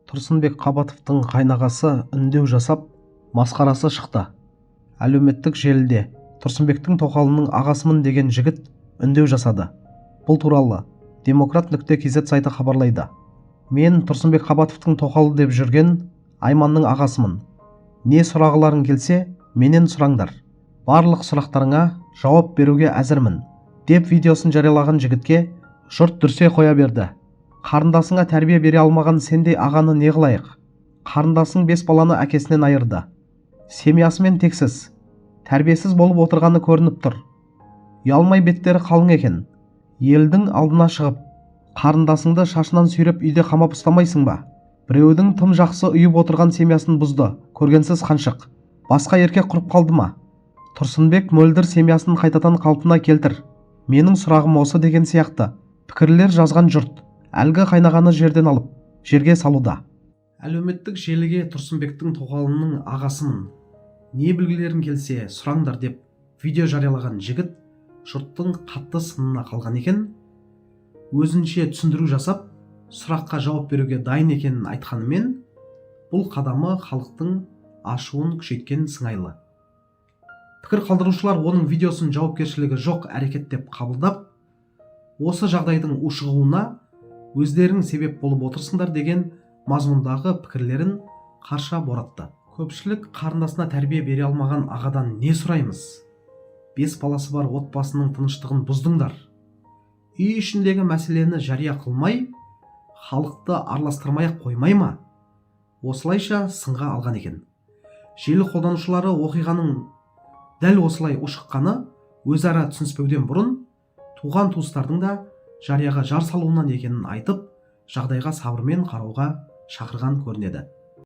Тұрсынбек Қабатовтың қайнағасы үндеу жасап, масқарасы шықты. Әлеуметтік желіде Тұрсынбектің тоқалының ағасымын деген жігіт үндеу жасады. Бұл туралы Демократ.kz сайты хабарлайды. «Мен Тұрсынбек Қабатовтың тоқалы деп жүрген Айманның ағасымын. Не сұрағыларың келсе, менен сұраңдар. Барлық сұрақтарыңа жауап беруге әзірмін», – деп видеосын жариялаған жігітке жұрт дүрсе қоя берді. «Қарындасыңа тәрбие бере алмаған сендей ағаны не қылайық? Қарындасың бес баланы әкесінен айырды. Семьясымен тексіз, тәрбиесіз болып отырғаны көрініп тұр. Ұялмай беттері қалың екен. Елдің алдына шығып, қарындасыңды шашынан сүйреп, үйде қамап ұстамайсың ба? Біреудің тым жақсы ұйып отырған семьясын бұзды көргенсіз қаншық. Басқа еркек құрып қалды ма? Тұрсынбек, Мөлдір семьясын қайтадан қалпына келтір. Менің сұрағым осы», – деген сияқты пікірлер жазған жұрт әлгі қайнағаны жерден алып, жерге салуда. Әлеуметтік желіге «Тұрсынбектің тоқалының ағасымын, не білгілерің келсе, сұраңдар» деп видео жариялаған жігіт жұрттың қатты сынына қалған екен. Өзінше түсіндіру жасап, сұраққа жауап беруге дайын екенін айтқанымен, бұл қадамы халықтың ашуын күшейткен сыңайлы. Пікір қалдырушылар оның видеосын жауапкершілігі жоқ әрекет деп қабылдап, осы жағдайдың ушығуына өздерің себеп болып отырсыңдар деген мазмұндағы пікірлерін қарша боратты. Көпшілік «Қарындасына тәрбие бере алмаған ағадан не сұраймыз? Бес баласы бар отбасының тыныштығын бұздыңдар. Үй ішіндегі мәселені жария қылмай, халықты араластырмай ақ қоймай ма?» Осылайша сынға алған екен. Желі қолданушылары оқиғаның дәл осылай ушыққаны өзара түсініспеуден бұрын туған туыстардың да жарияға жар салуынан екенін айтып, жағдайға сабырмен қарауға шақырған көрінеді.